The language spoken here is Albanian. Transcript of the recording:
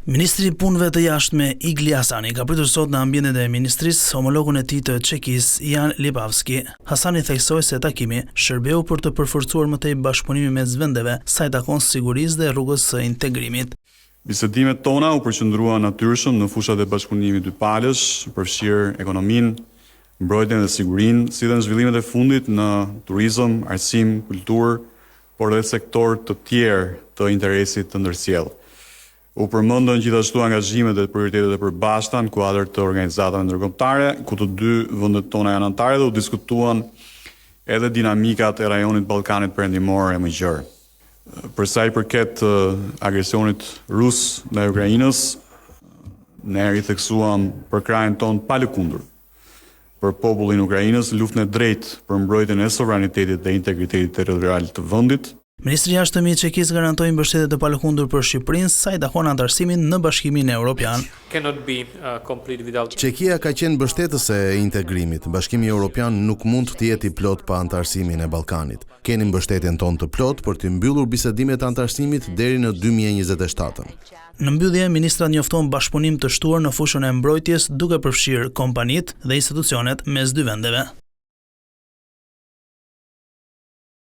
Ministri i Punëve të Jashtme Igli Hasani ka pritur sot në ambientet e ministrisë homologun e tij të Çekisë, Jan Lipavsky. Hasani theksoi se takimi shërbeu për të përforcuar më tej bashkëpunimin mes vendeve sa i takon sigurisë dhe rrugës së integrimit. Bisedimet tona u përqendruan natyrshëm në fushat e bashkëpunimit dypalësh, përfshirë ekonominë, mbrojtjen dhe sigurinë, si dhe në zhvillimet e fundit në turizëm, arsim, kulturë, por edhe sektorë të tjerë të interesit të ndërsjellë. U përmendën gjithashtu angazhimet dhe prioritetet e përbashkëta në kuadër të organizatave ndërkombëtare, ku të dy vendet tona janë anëtare dhe u diskutuan edhe dinamikat e rajonit të Ballkanit Perëndimor e më gjerë. Për sa i përket agresionit rus ndaj Ukrainës, ne ritheksuam përkrahjen tonë të palëkundur për popullin ukrainas në luftën e drejtë për mbrojtjen e sovranitetit dhe integritetit territorial të vendit. Ministri i Jashtëm i Çekisë garantoi mbështetje të palëkundur për Shqipërinë sa i takon anëtarësimit në Bashkimin Europian. Çekia ka qenë mbështetëse e integrimit. Bashkimi Europian nuk mund të jetë i plotë pa anëtarësimin e Ballkanit. Keni mbështetjen tonë të plotë për t'i mbyllur bisedimet e anëtarësimit deri në 2027-ën. Në mbyllje, ministrat njoftuan bashkëpunim të shtuar në fushën e mbrojtjes duke përfshirë kompanitë dhe institucionet mes dy vendeve.